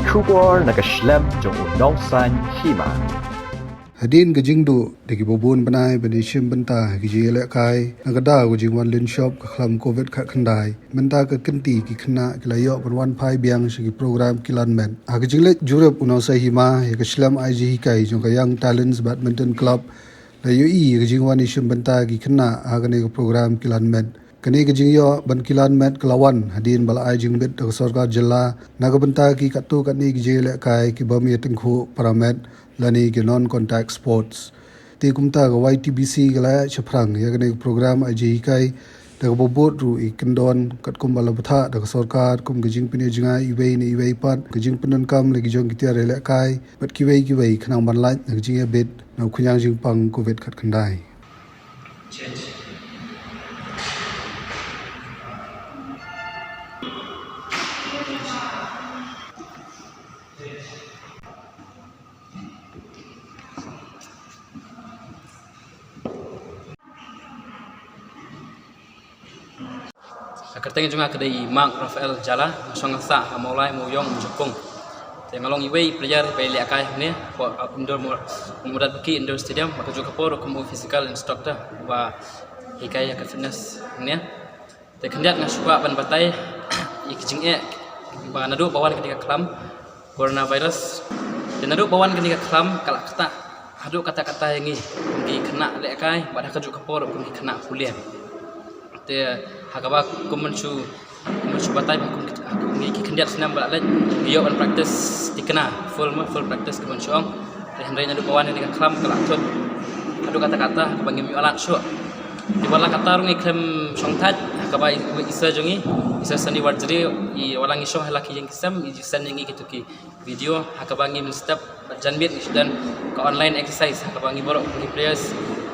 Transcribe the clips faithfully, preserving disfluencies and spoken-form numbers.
Khubor na ka shlem jong u nongsan hima. Hadien ka jingduh da kiba bun bnai ban ïashim bynta ha ki jingïalehkai na ka daw ka jingwan lynshop ka khlam covid khatkhyndai, mynta ka kynti ki khynnah ki la ïoh ban wan phai biang sha ki program kilan met. Ha ka jingleit jurip u nongsan hima ïa ka shlem aiti hikai jong ka Young Talents Badminton Club, la ïohi ïa ka jingwan ïashim bynta ki khynnah ha kane ka program kilan met. Kane ka jingïoh ban kilan met ka la wan hadien ba la ai jingbit da ka sorkar jylla na ka bynta ki katto katne ki jingïalehkai ki bym ïatyngkhuh para met lane ki non-contact sports. Te kumta ka Y T B C ka la ïaid shaphrang ïa kane ka program aiti hikai da kaba bud ruh ïa ki kyndon katkum ba la bthah da ka sorkar kum ka jingpynïajngai iwei na iwei pat, ka jingpyndonkam la ki jong ki tiar ïalehkai bad kiwei kiwei, khnang ban lait na ka jingïabit na u khñiang jingpang covid khatkhyndai. Ka kyrteng jong nga ka dei Mark Raphael Jala, nga shong nga sah ha Mawlai Mawiong Mawjapung. Te nga long iwei i player ba ïalehkai hangne hapoh, uh, indoor Mo-, Murad Baki Indoor Stadium, bad kajuh ka por kum u physical instructor ba hikai ïa ka fitness hangne. Te khyndiat nga shu kwah ban batai ïa ka jingeh ba naduh ba wan kane ka khlam coronavirus. Te naduh ba wan kane ka khlam ka la ktah haduh katta katta ïa ngi kum ki khynnah lehkai bad ha kajuh ka por kum ki khynnah pule. Te ha kaba kum ban shu, kum ban shu batai ba kum ki, kum ki khyndiat snem ba la leit ngi ïoh ban practice thikna full, ma full practice kum ban shu ong. Te hynrei naduh ba wan kane ka khlam ka la thut haduh katta katta ha kaba ngim ïoh lad shuh. Te wat la katta ruh ngi khlem shong thait ha kaba i, i sir jong ngi, i Sir Sunny Warjri, i wat la ngi shong ha la ki ïing ki sem, i ju send ïa ngi kito ki video ha kaba ngim step bad janmiet ngi shu don ka online exercise ha kaba ngi baroh ki players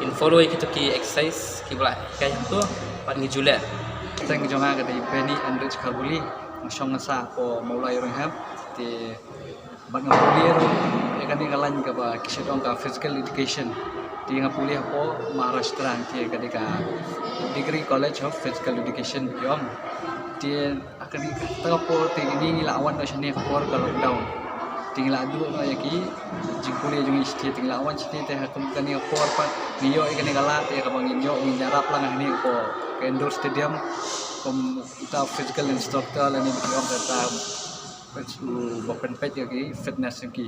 ngin follow ïa kito ki exercise kiba la hikai hangto bad ngi ju leh. Kyrteng jong nga ka dei Benny Enrich Kharbuli, nga shong nga sah hapoh Mawlai Rehab. Te bad nga pule ruh ïa kane ka line kaba ki shait ong ka physical education. Te nga pule hapoh Maharashtra, te ka dei ka Degree College of Physical Education ki ong. Te ha kane ka por te ngi, ngi la wan noh shane ka por ka lockdown. Te ngi la duh noh ïa ki jingpule jong ngi shane, te ngi la wan shane, te ha kum kane ka por pat ngi ïoh ïa kane ka lad ïa kaba ngin ïoh ngin ïarap lang hangne hapoh ka indoor stadium kum uta physical instructor lane ba ki ong kata uba pynpeit ïa ki fitness jong ki.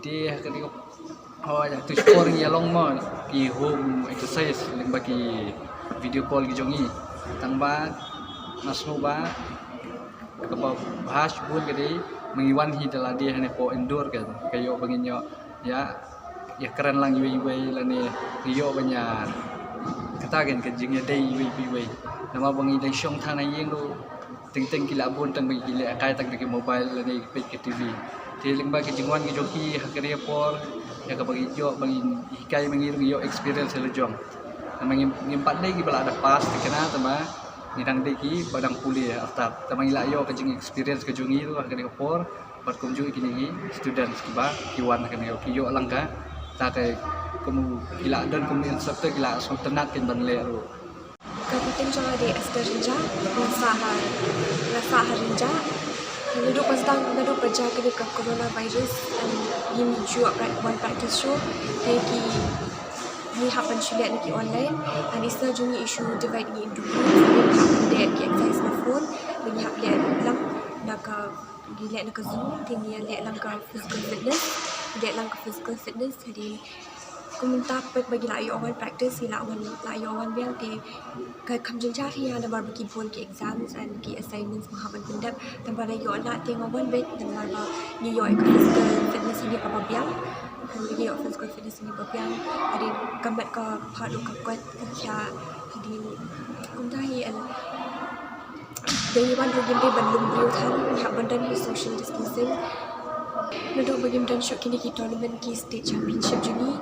Te ha kane ka Hooid, ha tu shipor ngi ïa long mo ki home exercise lyngba ki video call ki jong ngi. Tang ba nga sngew ba kaba bha shibun ka dei ma ngi wan hi da lade hangne hapoh indoor, ka ka ïoh ba ngin ïoh ïa ïa kren lang iwei iwei lane ngi ïoh ban ïa kata kein ka jingïadei iwei pa iwei. Namar ba ngi dang shong tang na ïing ruh, teng teng ki la bun tang ba ki lehkai tang da ki mobile lane ki peit ki T V. Te lyngba ki jingwan ki jong ki ha kane ka por, ïa kaba ngi ïoh ba ngin hikai ma ngi ruh ngi ïoh experience ha la jong. Namar ngim, ngim pat dei kiba la da pass thikna, tangba ngi dang dei kiba dang pule artat. Tangba ngi la ïoh ka jing experience ka jong ngi ruh ha kane ka por. Bad kumjuh kine ki students kiba ki wan ha kane ka, ki ïoh lang kata ka, kum ki la don kum instructor ki la sngewtynnat kin ban leh ruh. Ka kyrteng jong nga dei Esther Rynjah, nga sah ha, nga sah ha Rynjah. Naduh ba sdang, naduh ba jia kane ka coronavirus, em, ngim ju ïoh pra-, wan practice shuh, te ki, ngi hap ban shu leh na ki online, and i sir jong ngi i shu divide ngi into groups, ngi hap ban leh ki exercise na phone, ngi hap leh lang na ka, ngi leh na ka Zoom, te ngi leh lang ka physical fitness, leh lang ka physical fitness, hadien Kumta pat ba ngi la ïoh wan practice, ngi la wan, la ïoh wan biang, te ka kham jynjar hi ïa namar ba ki bun ki exams and ki assignments ba hap ban pyndep. Tang ba la ïoh lad te nga wan beit namar ba ngi ïoh ïa ka physical fitness hangne kaba biang. Ngi ïoh physical fitness hangne ba biang. Hadien ka met ka phad ruh ka kot ka khiah. Hadien kumta hi, and Dei ban ruh ngim dei ban lum briew than, ngi hap ban don hi social distancing. Naduh ba ngim don shuh kine ki tournament, ki state championship jong ngi,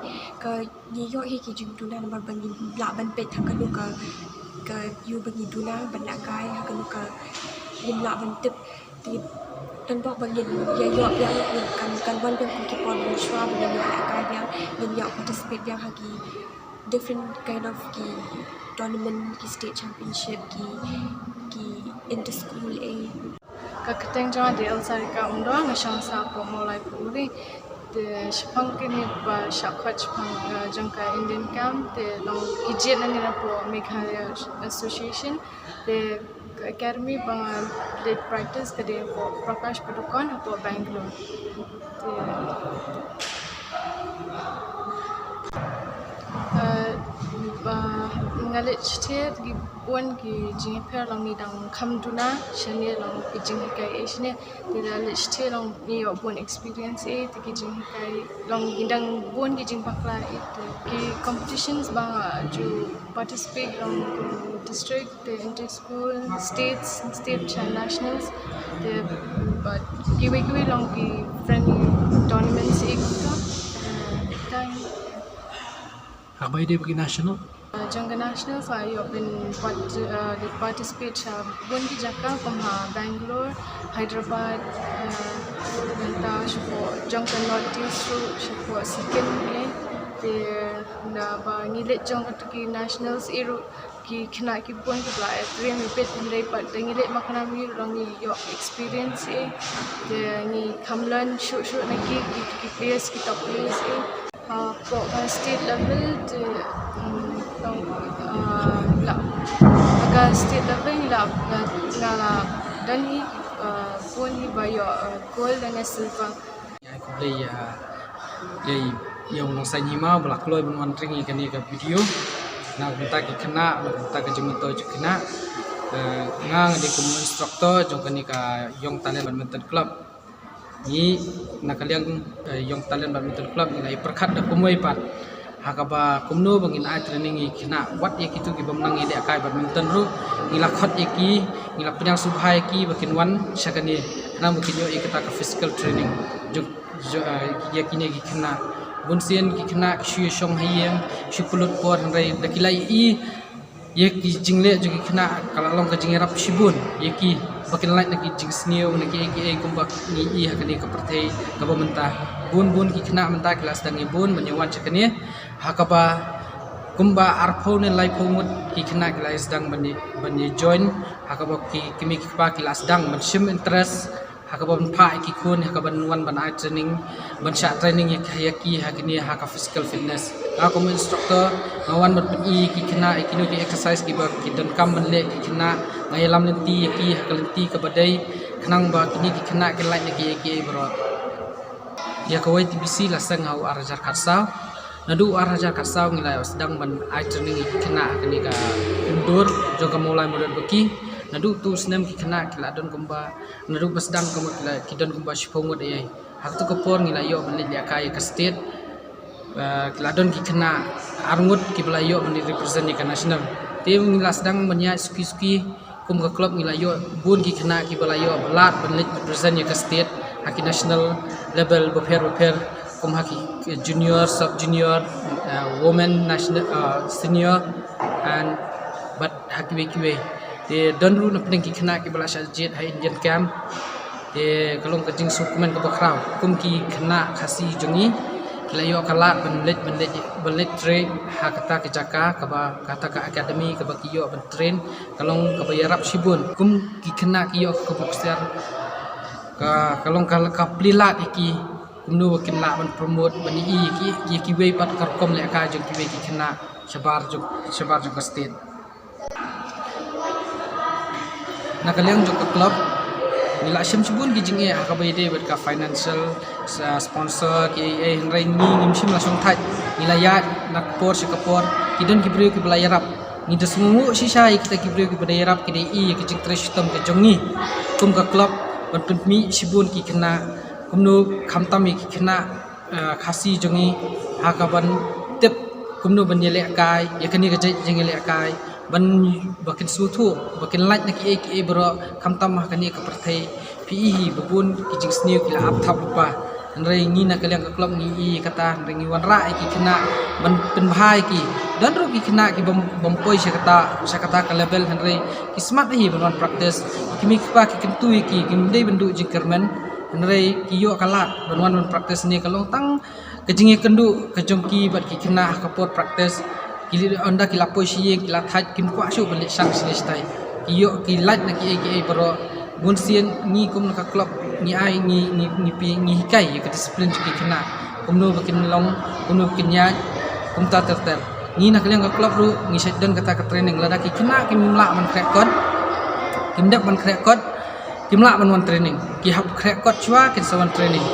ka ngi ïoh hi ki jingduna namar ba ngim lah ban peit ha kano ka, ka ïew ba ngi duna ban lehkai, ha kano ka ngim lah ban tip. Te tang ba ngin ïa ïoh biang, ngin kan, kan wan biang kum ki por mynshuwa ba ngin ïoh lehkai biang, ngin ïoh participate biang ha ki different kind of ki tournament, ki state championship, ki, ki inter school, eh. Ka kyrteng jong nga dei Elsarika Umdong, nga shong sha Pokmolai Puri. Te shaphang kine ba shah khot shaphang, eh, jong ka Indian Camp, te long ki jied na ngi na pdeng Meghalaya Association. Te ka academy ba nga leit practice ka dei hapoh Prakash Padukone hapoh Bangalore. Te, eh, ba nga leit shatei, ki bun ki jingïapher, long ngi dang kham duna shane, long ki jinghikai eh shane. Te da leit shatei long ngi ïoh bun experience eh, te ki jinghikai, long ngi dang bun ki jingbakla eh. Te ki competitions ba nga ju participate long kum district, te inter school, states, state sha nationals. Te bad kiwei kiwei long ki friendly tournaments eh kumta. Eh, tang. Haba ïadei bad ki national? Uh, jong ka nationals nga ïoh ban part-, uh, participate sha bun ki jaka kum ha Bangalore, Hyderabad, uh, nangta shapoh jong ka North East ruh, shapoh Sikkim eh. Te naba ngi leit jong kato ki nationals eh ruh, ki khynnah ki bun ki ba la ïatrei bit, hynrei pat da ngi leit markhmat ngi ruh long ngi ïoh experience eh. Te ngi kham learn shuh shuh na ki, ki, ki players, ki top players eh. Hapoh ka state level te, mm, long, ah, la, ka state level la, la, nga la don hi, ah, bun hi ba ïoh, ah, gold lane silver. Ïa, khublei ïa, ïa, ïa u nongsan hima ba la kloi ban wan ring ïa kane ka video. Na ka bynta ki khynnah, na ka bynta ka jingmyntoi jong ki khynnah. Eh, nga nga dei kum u instructor jong kane ka Young Talent Badminton Club. Ngi na ka liang, eh, Young Talent Badminton Club ngi la ïa pyrkhat da kumwei pat ha kaba kumno ba ngin ai training ïa ki khynnah, wat ïa kito ki bym nang ïalehkai badminton ruh ngi la khot ïa ki, ngi la pdiang sngewbha ïa ki ba kin wan sha kane, khnang ba kin ïoh ïa kata ka physical training. Jong, jong, eh, ïa kine ki khynnah, bunsien ki khynnah ki shu ïa shong ha ïing, shu pynlut por, hynrei da ki la ïohi ïa ki jingleh jong ki khynnah ka la long ka jingïarap shibun ïa ki ba kin lait na ki jingsniew, na kiei kiei kumba ngi i ha kane ka pyrthei kaba mynta. Bun bun ki khynnah mynta ki la sdang ïa bun ban ïa wan sha kane, ha kaba kumba arphew ne laiphew ngut ki khynnah ki la ïa sdang ban ïa, ban ïa join, ha kaba ki kmie ki kpa ki la sdang ban shim interest, ha kaba ban phah ïa ki khun, ha kaba ban wan ban ai training, ban shah training ïa ki, ïa ki ha kine, ha ka physical fitness. Nga kum instructor nga wan ban pyni ïa ki khynnah ïa kino ki exercise kiba ki donkam ban leh ki khynnah. Nga ïalam lynti ïa ki ha ka lynti kaba dei, khnang ba kine ki khynnah kin lait na kiei kiei baroh. Ïa ka Y T B C la seng ha u ar hajar khatsaw. Naduh u ar hajar khatsaw ngi la ïoh sdang ban ai training ïa ki khynnah ha kane ka indoor jong ka Mawlai Mawdatbaki. Naduh utu u snem ki khynnah ki la don kumba, naduh ba sdang kumba ki la, ki don kumba shiphew ngut eiei. Ha kato ka por ngi la ïoh ban leit lehkai ïa ka state. Ah, ki la don ki khynnah ar ngut kiba la ïoh ban leit represent ïa ka national. Te ngi la sdang ban ïaid suki suki, kum ka club ngi la ïoh bun ki khynnah kiba la ïoh ba lad ban leit represent ïa ka state ha ki national level bapher bapher, kum ha ki junior, sub junior, ah, women national, ah, senior, and bad ha kiwei kiwei. Te don ruh na pdeng ki khynnah kiba la shah jied ha Indian Camp. Te ka long ka jingsngewkmen kaba khraw kum ki khynnah Khasi jong ngi ki la ïoh ka lad ban leit, ban leit, ban leit trei ha kata ka jaka kaba, kata ka academy kaba ki ïoh ban train, ka long kaba ïarap shibun. Kum ki khynnah ki ïoh ka bok siar, ka, ka long ka, ka plie lad ïa ki kumno ba kin lah ban promote, ban ïohi ïa ki, ïa kiwei pat ka rukom lehkai jong kiwei ki khynnah shabar jong, shabar jong ka state. Na ka liang jong ka club ngi la shim shibun ki jingeh ha kaba ïadei bad ka financial, sa sponsor kiei, hynrei ngi ngim shym la shongthait. Ngi la ïaid na ka por sha ka por, ki don ki briew kiba la ïarap. Ngi da sngewnguh shisha ïa kita ki briew kiba da ïarap, ki da ïohi ïa ka jingtrei shitom ka jong ngi kum ka club ban pynmih shibun ki khynnah, kumno khamtam ïa ki khynnah, eh, Khasi jong ngi, ha kaban tip kumno ban ïalehkai ïa kane ka jait jingïalehkai, ban, ba kin sngewthuh, ba kin lait na kiei kiei baroh, khamtam ha kane ka pyrthei. Phi i hi ba bun ki jingsniew ki la ap thap lypa. Hynrei ngi na ka liang ka club ngi i kata, hynrei ngi wanrah ïa ki khynnah ban pynbha ïa ki. Don ruh ki khynnah ki bym, bym poi sha kata, sha kata ka level, hynrei ki smat hi ban wan practice. Ki mei ki pa ki kyntu ïa ki, kim dei ban duh jingkyrmen. Hynrei ki ïoh ka lad ban wan ban practice, ne ka long tang ka jingïakynduh ka jong ki bad ki khynnah ha ka por practice. Ki li, ynda ki la poi sha ïing ki la thait, kim kwah shuh ban leit shang shane shatai. Ki ïoh, ki lait na kiei kiei baroh. Bun sien ngi kum na ka club ngi ai ngi ngi ngi pi ngi hikai ïa ka discipline jong ki khynnah. Kumno ba kin long, kumno ba kin ïaid, kumta ter ter. Ngi na ka liang ka club ruh ngi shait don kata ka training. Lada ki khynnah kim lah ban khreh kot, kim dep ban khreh kot, kim lah ban wan training. Ki hap khreh kot shuwa kin sa wan training.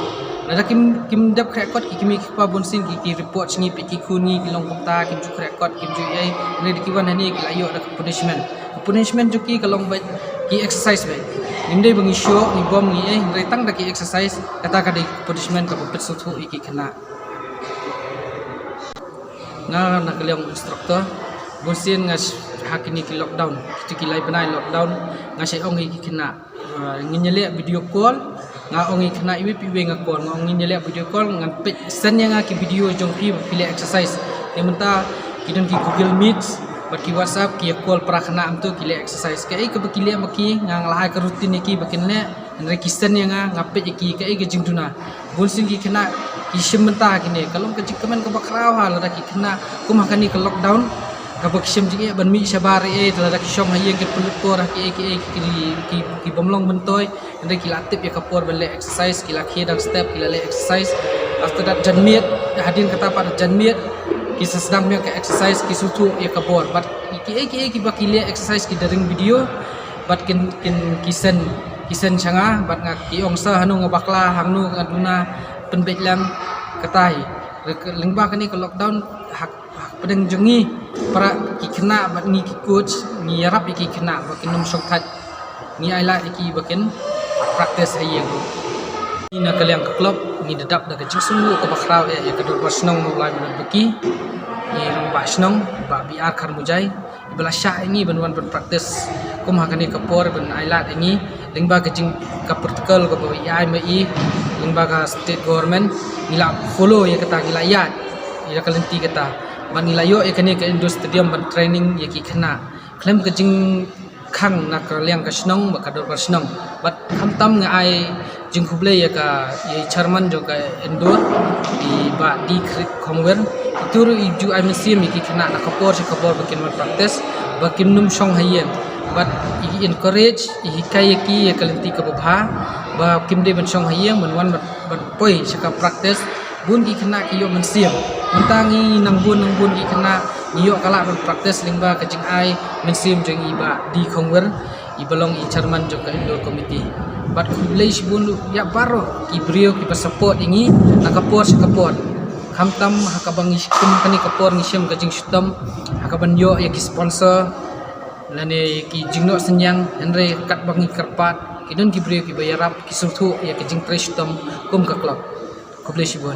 Lada kim kim dep khreh kot, ki kmie ki kpa bun sien ki ki report sha ngi, peit ki khun ngi ki long kumta, kim ju khreh kot, kim ju ei. Hynrei da ki wan hangne ki la ïoh da ka punishment. Ka punishment jong ki ka long beit ki exercise beit. Ngim dei ba ngi shoh, ngi bom, ngi ei, hynrei tang da ki exercise, kata ka dei ka punishment kaba pynsngewthuh ïa ki khynnah. Nga na ka liang instructor, bun sien nga sh-, ha kine ki lockdown, kito ki lai bnai lockdown, nga shait ong ïa ki khynnah, uh, ngin ïaleh video call, nga ong ïa ki khynnah iwei pa iwei nga call, nga ong ngin ïaleh video call, ngan peit, send ïa nga ki video jong phi ba phi leh exercise. Te mynta ki don ki Google Meet bad ki WhatsApp, ki ïa call para khynnah, kumto ki leh exercise. Kaei kaba ki leh ma ki, nga la ai ka routine ïa ki ba kin leh. Hynrei ki send ïa nga, nga peit ïa ki kaei ka jingduna. Bun sien ki khynnah ki shim bynta ha kine, ka long ka jingkmen kaba khraw ha lada ki khynnah kum ha kane ka lockdown, kaba ki shem jingeh ban mih shabar ei ei, te lada ki shong ha ïing ki pynlut por ha kiei kiei ki, ki, ki bym long myntoi. Hynrei ki la tip ïa ka por ban leh exercise, ki la khie dang step, ki la leh exercise. After that janmiet, hadien kata pat janmiet, ki sa sdang biang ka exercise, ki sngewthuh ïa ka bor. Bad kiei kiei kiba ki leh exercise ki da ring video, bad kin, kin, ki send, ki send sha nga, bad nga ki ong sa hangno nga bakla, hangno nga duna, pynbeit lang, kata hi. Lyngba kane ka lockdown, ha, ha pdeng jong ngi, para ki khynnah bad ngi ki coach, ngi ïarap ïa ki khynnah ba kin nym shongthait. Ngi ai lad ïa ki ba kin practice ha ïing. Ngi na ka liang ka club, ngi da dap da ka jingsngewnguh kaba khraw ïa, ïa ka dorbar shnong Mawlai Mawlai Baki, ïa i rangbah shnong, Bah B R Kharmujai, iba la shah ïa ngi ban wan ban practice kum ha kane ka por ban ai lad ïa ngi lyngba ka jing, ka protocol kaba ïa ai ma i lyngba ka state government. Ngi la follow ïa kata, ngi la ïaid ïa ka lynti kata. Bad ngi la ïoh ïa kane ka indoor stadium ban training ïa ki khynnah. Khlem ka jingkhang na ka liang ka shnong bad ka dorbar shnong. Bad khamtam nga ai jingkhublei ïa ka, ïa i chairman jong ka indoor, i Bah D Khongwer. Ito ruh i ju ai mynsiem ïa ki khynnah na ka por sha ka por ba kin wan practice, ba kim nym shong ha ïing. Bad i encourage, i hikai ïa ki ïa ka lynti kaba bha, ba kim dei ban shong ha ïing, ban wan ban, ban poi sha ka practice. Bun ki khynnah ki ïoh mynsiem. Mynta ngi nang bun nang bun ki khynnah ngi ïoh ka lad ban practice lyngba ka jingai mynsiem jong i Bah D Khongwer, iba long i chairman jong ka indoor committee. Bad khublei shibun ruh ïa baroh ki briew kiba support ïa ngi na ka por sha ka por. Khamtam ha kaba ngi kum kane ka por ngi shem ka jingshitom ha kaban ïoh ïa ki sponsor lane ki jingnoh synñiang, hynrei katba ngi kyrpad ki don ki briew kiba ïarap, ki sngewthuh ïa ka jingtrei shitom kum ka club. Khublei shibun.